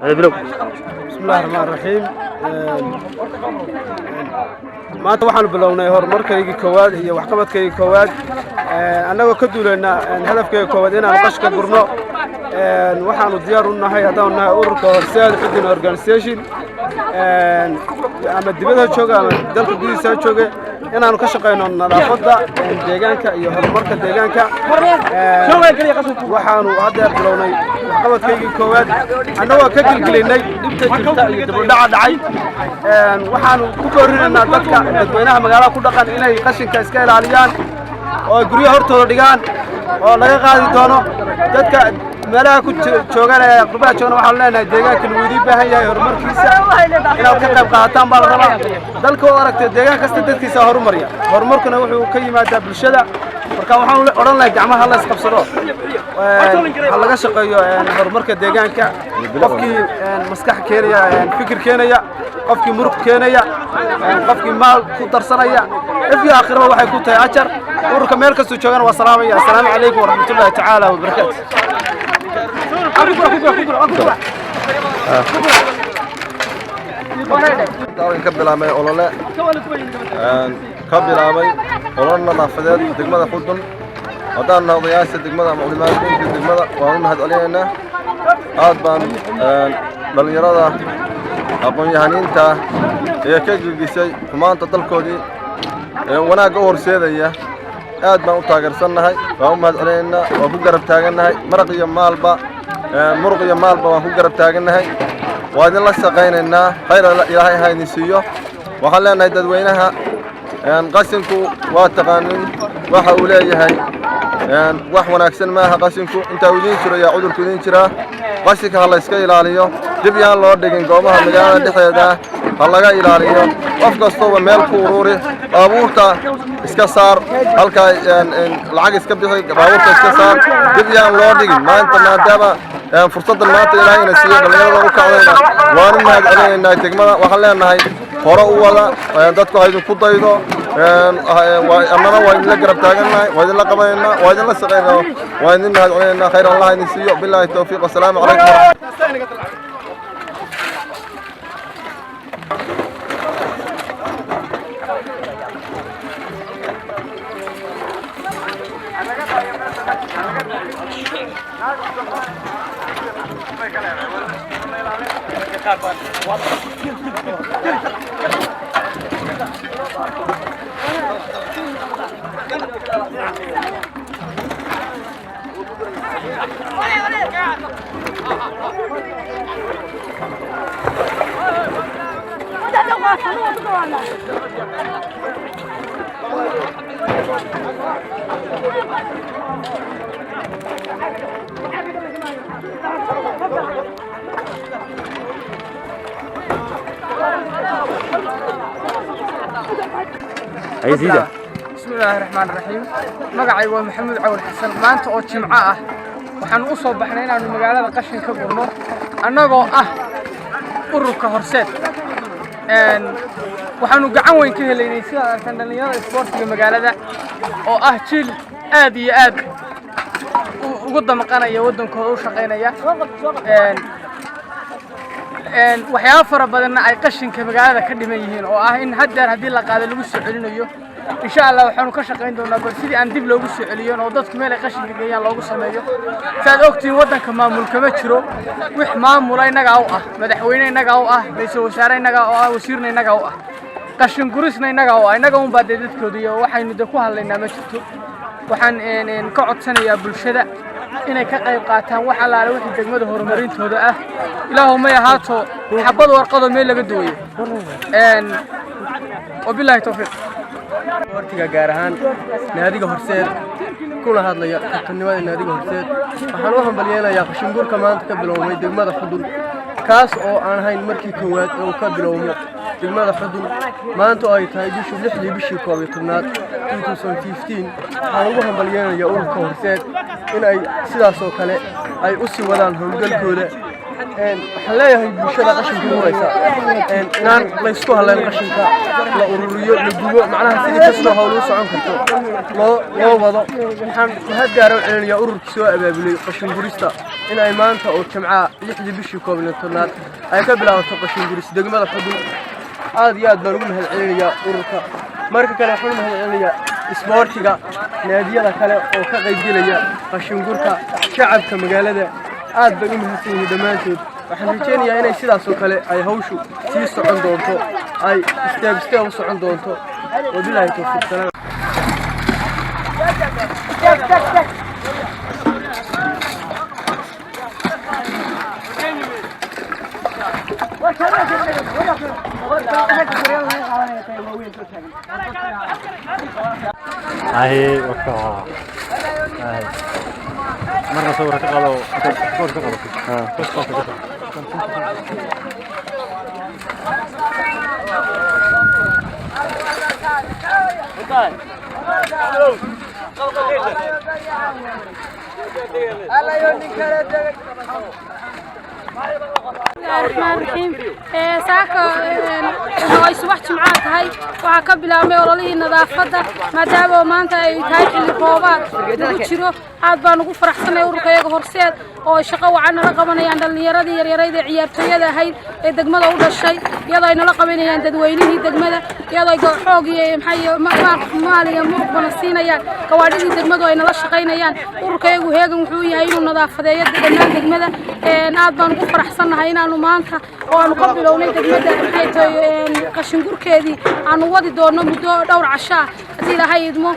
Bilow. Bismillahi raxmaan raxiim. Maanta waxaanu bilownay horumarkaygii koowaad iyo waxqabadkaygii koowaad, annagoo ka duulaynaa hadafkayga koowaad inaanu qashka gurno. Waxaanu diyaar u nahay, haddaanu nahay ururka Horseed Xudun Organisation, ama dibad ha jooga ama dalka gudihiisa ha jooge, inaanu ka shaqayno nadaafadda deegaanka iyo horumarka deegaanka. Waxaanu haddeer bilownay waxqabadkaygii koowaad, annagoo ka gelgelinay dhibta jirta iyo dibudhaca dhacay. Waxaanu ku boorinaynaa dadka dadweynaha magaalada ku dhaqan inay qashinka iska ilaaliyaan oo ay guryaha hortooda dhigaan oo laga qaadi doono. Dadka meelaha ku joogan ee qurbaha joogana waxaanu leenahay, deegaanka lagu idiin baahan yahay, horumarkiisa inaad ka qayb qaadataan baa la rabaa. Dalka oo aragtay, deegaan kasta dadkiisa horumarya, horumarkuna wuxuu ka yimaadaa bulshada. Marka waxaan odhan lahay, gacmaha la isqabsado, ha laga shaqeeyo horumarka deegaanka. Qofkii maskax keenaya, fikir keenaya, qofkii muruq keenaya, qofkii maal ku darsanaya, if iyo aakhiraba waxay ku tahay ajar. Ururka meel kastuu joogana waa salaamaya. Assalaamu calaykum waraxmatullahi tacaala wabarakaatu. Ka bilaabmay olole, ka bilaabay olole nadaafadeed degmada Xudun. Haddaan nahay odayaasha degmada ama culimaadinka degmada, waan u mahad celinaynaa. Aad baan dhallinyarada aqoon-yahaniinta ee ka gelgisay xumaanta dalkoodii ee wanaagga u horseedaya aad baan u taageersannahay. Waan u mahad celinaynaa, waan ku garab taagannahay, maraq iyo maalba, muruq iyo maalba waan ku garab taagannahay. Waa idinla shaqaynaynaa. Khayr Ilaahay ha idin siiyo. Waxaan leenahay dadweynaha, qashinku waa taqaanin waxa uu leeyahay. Wax wanaagsan maaha qashinku. Intaa uu idiin jiro yaa cudurku idiin jiraa. Qashinka ha la iska ilaaliyo. Dib yaan loo dhigin goobaha magaalada dhexdeeda, ha laga ilaaliyo. Qof kastooba meel ku ururi, baabuurta iska saar halkaa, lacag iska bixi, baabuurta iska saar. Dib yaan loo dhigin. Maanta maadaama fursaddan maanta Ilaahayna siiyo, dhallinyarada u kacdayna waan u mahad celinaynaa. Degmada waxaan leenahay, hore u wada, dadku ha idinku daydo. Annana waa idinla garab taagannahay, waa idinla qabanaynaa, waa idinla shaqaynaa, waa idin mahad celinaynaa. Khayr Allah idin siiyo. Bilaahi tawfiiq. Wasalaamu calaykum. Haysiida. Bismillaahi raxmaan raxiim. Magacay waa Maxamuud Cawil Xasan. Maanta oo Jimco ah waxaan u soo baxnay inaannu magaalada qashin ka gurno, annagoo ah ururka Horseed. Waxaanu gacan weyn ka helaynay, sidaad aragtaan, dhallinyarada isboortiga magaalada oo ah jiil aad iyo aad ugu damqanaya waddankooda, u shaqaynaya. Waxyaabo fara badanna ay qashinka magaalada ka dhiman yihiin, oo ah in haddeer haddii la qaado lagu soo celinayo. Insha Allah waxaanu ka shaqayn doonaa bal sidii aan dib loogu soo celiyon oo dadku meel ay qashinka geeyaan loogu sameeyo. Saad ogtihiin, waddanka maamul kama jiro. Wix maamula innagaa u ah madaxweyne, innagaa u ah ra'iisul wasaare, innagaa u ah wasiirna, innagaa u ah qashin gurisna, innagaa u ah innaga unbaa dee dadkooda iyo waxaynu de ku hadlaynaa ma jirto. Waxaan ka codsanayaa bulshada inay ka qayb qaataan wax allaale wixii degmada horumarintooda ah, Ilaahu may ahaato xabad warqadoo meel laga duwayo. Wabilaahi tawfiiq. Wartiga gaar ahaan naadiga Horseed, kuna hadlaya kabtanimada naadiga Horseed, waxaan u hambalyeynayaa qashinguurka maanta ka bilowmay degmada Xudun, kaas oo aan ahayn markii koowaad ee uu ka bilowmo degmada Xudun. Maanta oo ay tahay bishu 6-dii bishii 11aad 2015, waxaan ugu hambalyeynayaa ururka Horseed in ay sidaas oo kale ay u sii wadaan howlgalkooda. Waxaan leeyahay bulshada qashinka guraysa inaan laysku halayn, qashinka la ururiyo, la gubo, macnaha sidii kastoo hawl u socon karto loo wado. Waxaan mahad gaara u celinayaa ururkii soo abaabulay qashin gurista. In ay maanta oo Jimcaa, 6-dii bishii 11aad, ay ka bilaabato qashinguris degmada Xudun, aad iyo aad baan ugu mahad celinayaa ururka. Marka kale waxaan u mahad celinayaa isboortiga, naadiyada kale oo ka qaybgelaya qashingurka. Shacabka magaalada aad bay u mahadsan yihiin dhammaantood. Waxaan rajaynayaa inay sidaas oo kale ay hawshu sii socon doonto, ay step step u socon doonto. Wabilaahi towfiiq, salaam. Ahi waka. Ahi. Marna sawir ka qaado, sawir ka qaado. Ha, sawir ka qaado. Raxmaan raxiim. Saaka oo ay subax Jimcaa tahay, waxaa ka bilaabmay ololihii nadaafadda, maadaama oo maanta ay tahay xilli roobaad lagu jiro. Aad baan ugu faraxsanay ururkayaga Horseed oo ay shaqo wacan nala qabanayaan dhallinyaradii yaryarayd ee ciyaartooyada ahayd ee degmada u dhashay, iyadoo ay nala qabanayaan dadweynihii degmada, iyadoo ay xoog iyo maxay maal iyo muruqbana siinayaan gawaadhidii degmadu ay nala shaqaynayaan. Ururkayagu heegan wuxuu yahay inuu nadaafadeeyo dhammaan degmada. Aad baan ugu faraxsannahay inaanu maanta oo aanu ka bilownay degmada, maxay tahay, qashingurkeedii aanu wadi doonno muddo dhowr casho ah, haddii Ilaahay idmo.